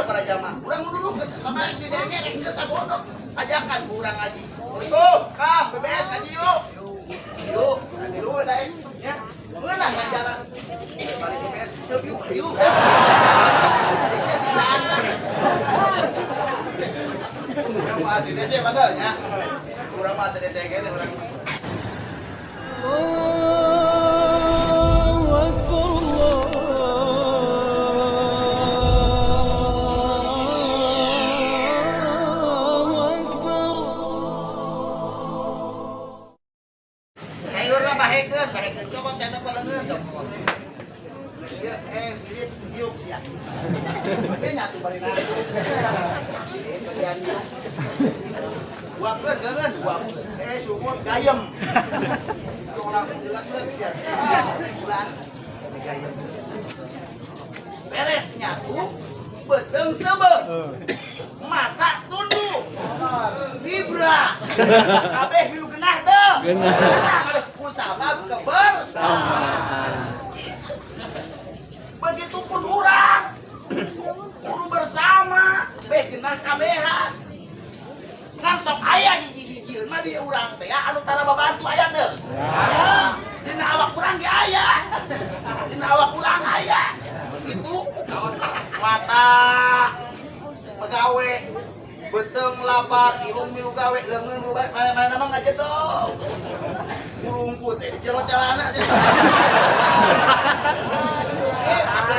para jamaah. Urang duduk sama di denge rek geus sabodo. Ajakan ku urang ngaji. Assalamualaikum, Kang, BBS ngaji yuk. Yuk, milu we daek nya. Meunang ngajaran. Balik BBS, seup yuk, yuk. Jadi sia siksaan lah. Urang mah ACDC padahal nya. Urang mah ACDC kene urang. الله أكبر الله أكبر. Sayurna bahekeun, bahekeun cokot, sendok leungeun cokot. Ieu mirip diuk sia. Ieu nyatu bari nangkut. Ieu bagian diuk. Buangkeun leungeun, buangkeun. Sungut gayem. Tong langsung dilek-lek sia. Bulan gayem. Beres nyatu, beuteung seubeuh. Mata tunduk. Libra. Kabeh milu genah teu? Genah. Genah kabeh kusabab kebersamaan. Begitupun urang kudu bersama, beh genah kabehan. Ngan sok aya hiji-hiji mah di urang teh ya, anu tara babantu aya teu? Aya. Dina awak urang ge aya. Dina awak urang aya. Itu mata megawe, beuteung lapar, irung milu gawe, leungeun milu gawe, mana-mana mah ngajedog. Burungku teh di jero celana sih.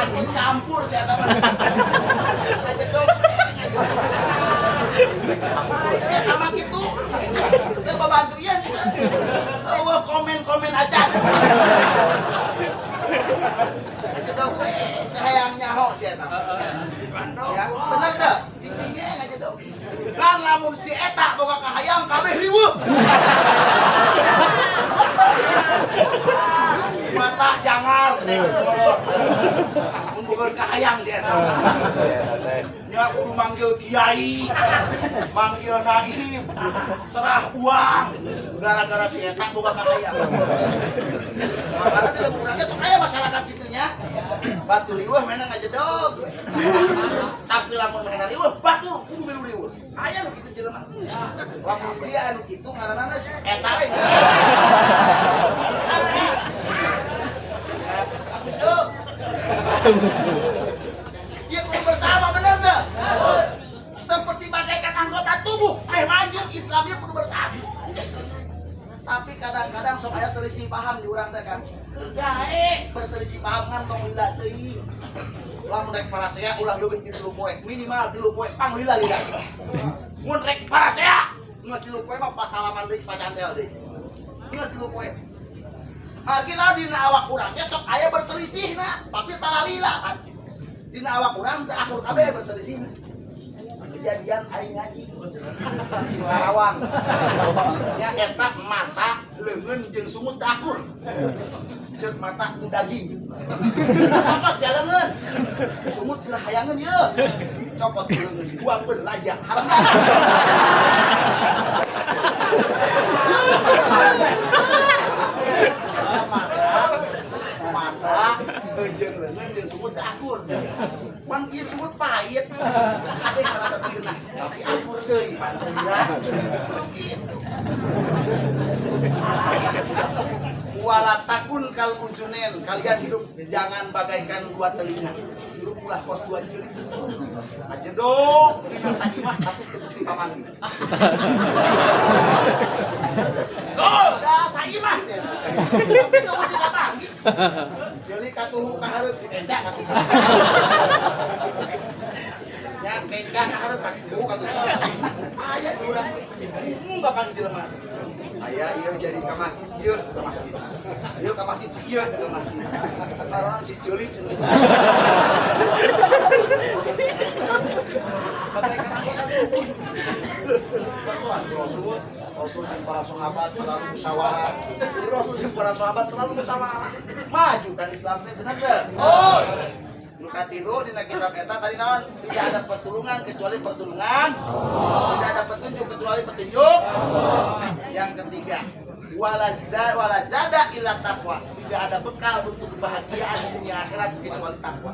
Ikut campur sih eta mah. Ngajedog, ngajedog. Eta mah kitu. Teu babantu ieu gitu. Eueuh komen-komen aja. Ngajedog we, teu hayang nyaho si eta. Ya, bener teu? Cicing ge ngajedog. Kan lamun si eta boga kahayang kabeh riweuh. Mata jangar teh kolot. Mun boga kahayang si eta. Nya kudu manggil kiai, manggil naib, serah uang gara-gara si eta boga kahayang. Makanya di lembur urang sok aya masyarakat gitunya. Batur riweuh mana ngajedog. Tapi lamun mana riweuh, batur kudu milu riweuh. Aya nu kitu jelema. Lamun dia anu kitu ngaranna si eta we. Musuh. Ya kudu bersama, bener teu? Seperti bagaikan anggota tubuh, maju Islamnya kudu bersatu. Tapi kadang-kadang sok aya selisih paham di urang teh kan. Gae berselisih paham kan tong lila teuing. Lamun rek parasea ulah leuwih ti 3 poe, minimal 3 poe pang lila lila. Mun rek parasea geus 3 poe mah pasalaman deui pacantel deui. Geus 3 poe. Artina dina awak urang ge sok aya berselisihna, tapi tara lila kan. Dina awak urang teu akur kabeh berselisihna. Kejadian aing ngaji di Karawang. Ya eta mata, leungeun jeung sungut teu akur. Ceuk mata ku daging. Cokot sia leungeun. Sungut keur hayangeun ieu. Cokot ku leungeun dibuangkeun laja haramna. Eta mata jeung leungeun jeung sungut teu akur. Pan ieu sungut pahit. Ade ngarasa teu geunah, tapi akur deui pan teu lila. Kudu kitu. Wala takun kal uzunen, kalian hidup jangan bagaikan dua telinga. Hidup ulah kos dua ceuli. Ngajedog dina saimah tapi teu bisi papanggih. Gol, da saimah sia. Tapi teu bisi papanggih. Ceuli katuhu ka hareup si kenca katuhu. Ya kenca ka hareup katuhu katuhu. Aya di urang bingung kapan jelema. Aya ieu jadi ka masjid ieu teu ka masjid. Ieu ka masjid si ieu teu ka masjid. Karena si ceuli cenah. Bagaikan anggota tubuh. Wah, Rasul, Rasul dan para sahabat selalu musyawarah. Jadi Rasul dan para sahabat selalu musyawarah. Maju kan Islam teh bener teu? Oh. Nu katilu dina kitab eta tadi naon? Tidak ada pertolongan kecuali pertolongan. Tidak ada petunjuk kecuali petunjuk. Yang ketiga, wala zada illa taqwa. Tidak ada bekal untuk kebahagiaan dunia akhirat kecuali takwa.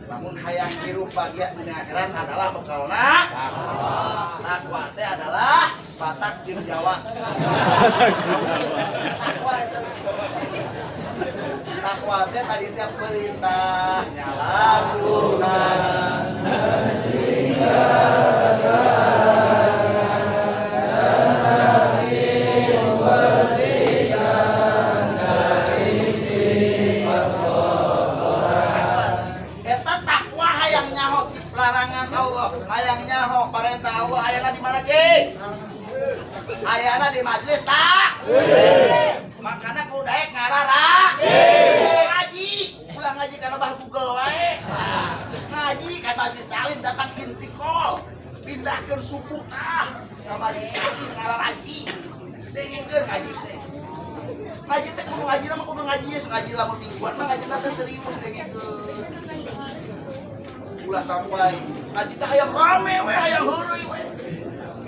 Lamun hayang hirup bahagia dunia akhirat adalah bekalna takwa teh adalah Batak jeung Jawa. Takwa eta. Takwa teh tadi teh perintah lakukan. Eta takwa hayang nyaho si larangan Allah, hayang nyaho perintah Allah ayana di mana, Ki? Ayana di majelis tak? Makanya kudu daek ngarara. Ngaji, ulah ngaji kana bah Google wae. Ngaji ka majelis taklim datang intikal. Pindahkeun suku tah ka majelis taklim ngararaji. Dengekeun ngaji teh. Ngaji teh kudu ngaji mah kudu ngaji ya, ngaji lamun mingguan mah ngaji teh serius dengekeun. Ulah sampai ngaji teh hayang rame we, hayang heureuy we.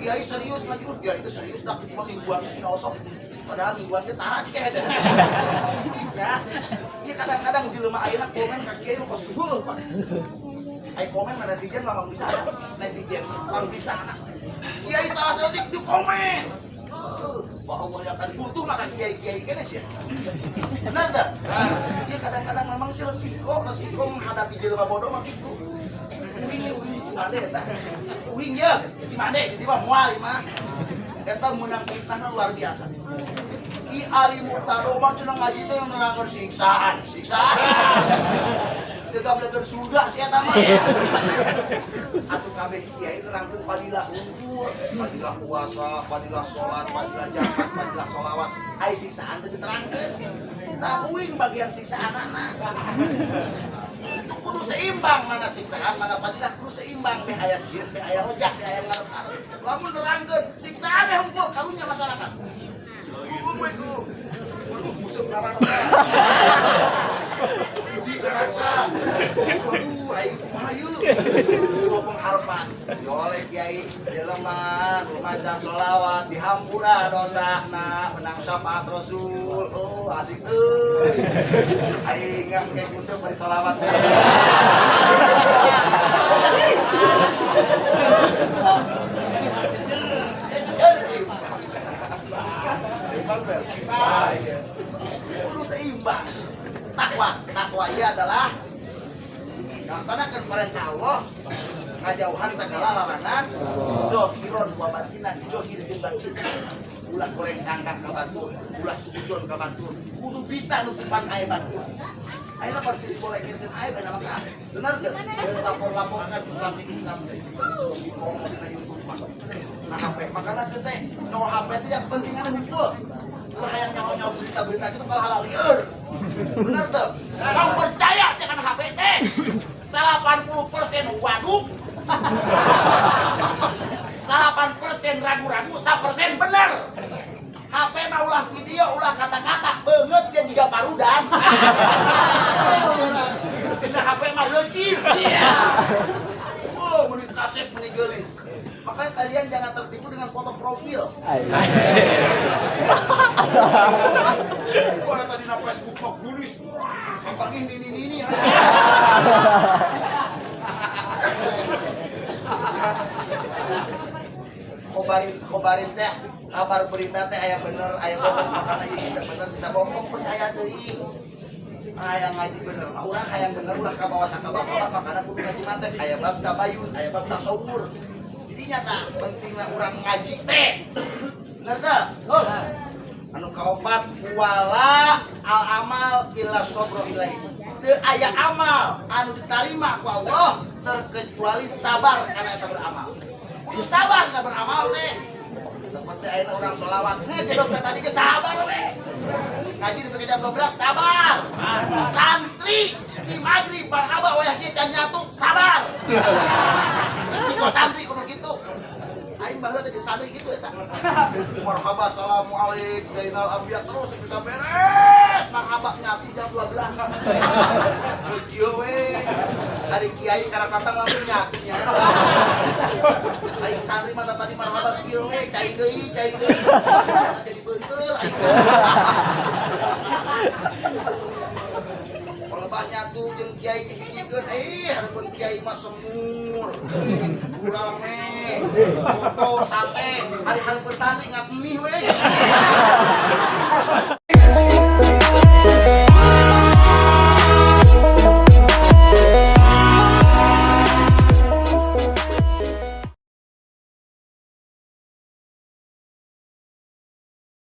Kiai serius ngaji, biar itu serius dah cuma mingguan teh cina osok. Padahal mingguan teh tara sih kayaknya. Ya. Iya kadang-kadang jelema ayeuna komen ka kiai mah kos heuh, Pak. Ai komen mah netizen mah bisa netizen mah bisa anak. Kiai salah saeutik di komen. Wah Allah ya kan butuh maka kiai-kiai kene sih. Benar tak? Iya kadang-kadang memang sih resiko, resiko menghadapi jelema bodoh mah gitu. Uing uing di Cimande eta. Uing ya di Cimande jadi mah moal mah. Eta meunang fitnahna luar biasa. Ki Ali Murtado mah cenah ngaji teh nerangkeun siksaan, siksaan. Teu gablekeun surga si eta mah. Atuh kabeh kiai nerangkeun fadilah unggul, fadilah puasa, fadilah salat, fadilah zakat, fadilah sholawat. Ai siksaan teh diterangkeun. Nah, uing bagian siksaanana. Itu kudu seimbang, mana siksaan, mana fadilah kudu seimbang. Beh aya sieun, beh aya rojak, beh aya ngarep-arep. Lamun nerangkeun siksaan teh unggul karunya masyarakat. Kuum we kuum. Waduh, musuh neraka. Di neraka. Waduh, aing kumaha yeuh? Gua pengharapan. Oleh kiai jelema nu maca sholawat dihampura dosana menang syafaat Rasul. Oh, asik euy. Aing nggak kayak musuh bari sholawat teh. Seimbang teh. Kudu seimbang. Takwa, takwa iya adalah laksanakan perintah Allah, ngajauhan segala larangan, zohiron wa batinan, johir jeung batin. Ulah goreng sangka ka batur, ulah suudzon ka batur, kudu bisa nutupan aib batur. Ayeuna pasti dibolehkeun aib da maka. Benar teu? Sering lapor-laporkan Islam di Islam teh. Ngomong dina YouTube mah. Nah HP, makana sih teh, no HP teh yang kepentingan hukum. Ulah hayang nyaho-nyaho berita-berita gitu kalau halal lieur. Bener tuh? Kau percaya sih kan HP teh? 80% waduk, 8% ragu-ragu, 1% bener. HP mah ulah video, ulah kata-kata, banget sih juga parudan. Dina HP mah lecir. Iya. Oh, meni kasep, meni geulis. Makanya kalian jangan tertipu dengan foto profil. Wah, tadi na Facebook mah geulis. Wah, apa ini. Khobarin teh kabar berita teh aya bener aya bohong, makanya ieu bisa bener bisa bohong, percaya teuing. Hayang ngaji bener, urang hayang bener ulah kabawa sakabawa, makanya kudu ngaji mah teh aya bab tabayun, aya bab tasawur. Jadi nyata pentingna urang ngaji teh. Bener teh? Anu kaopat wala al amal illa sabra ilahi. Teu aya amal anu ditarima ku Allah terkecuali sabar kana eta beramal. Kudu sabar na beramal teh. Seperti ayeuna urang sholawat, heuh jeung teh tadi ge sabar we. Ngaji di jam 12 sabar. Santri di maghrib marhaba wayah kieu can nyatu sabar. Resiko santri kudu kitu. Aing baheula teh jadi santri kitu eta. Marhaba assalamualaikum Zainal Anbiya terus bisa beres. Marhaba nyatu jam 12. Terus kieu we. Ari kiai karek datang langsung nyatunya. Aing santri mah tadi marhaba kieu we, cai deui, cai deui. Bisa jadi beunteur aing. Kalau bah nyatu jeung kiai jeung hiji Dibandingkeun hareupeun kiai mah semur. Gurame, soto, sate, ari hareupeun santri ngat mie we.